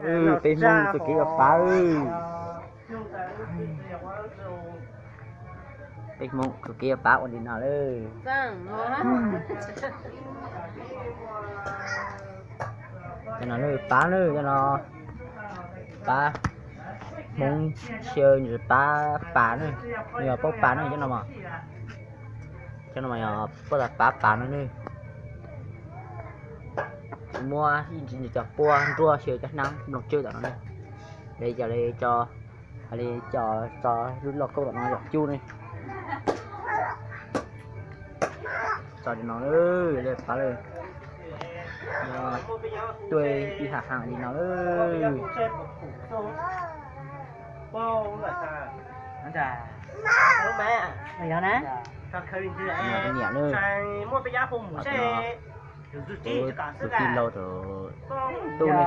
Peb Hmoob khaws kev ua pav. Peb Hmoob khaws kev ua pav ua li no lawm. Cov no lawm pav na, cov no pav Hmoob, xyaw pab pas na, yog paub pas na cov no. Cov no mas yog pab tas pab pas no ne. Tsis muaj ib ntsis cov pua nruab xyaw cov hnab nplooj tswb tom no ne. Li cov li cov, li cov tso lub lauj kaub tom no yom cub ne. Tso li no, li pav lawm. Tuaj ib hab hav li no lawm. Niam na, tus tij laug rau tub ne.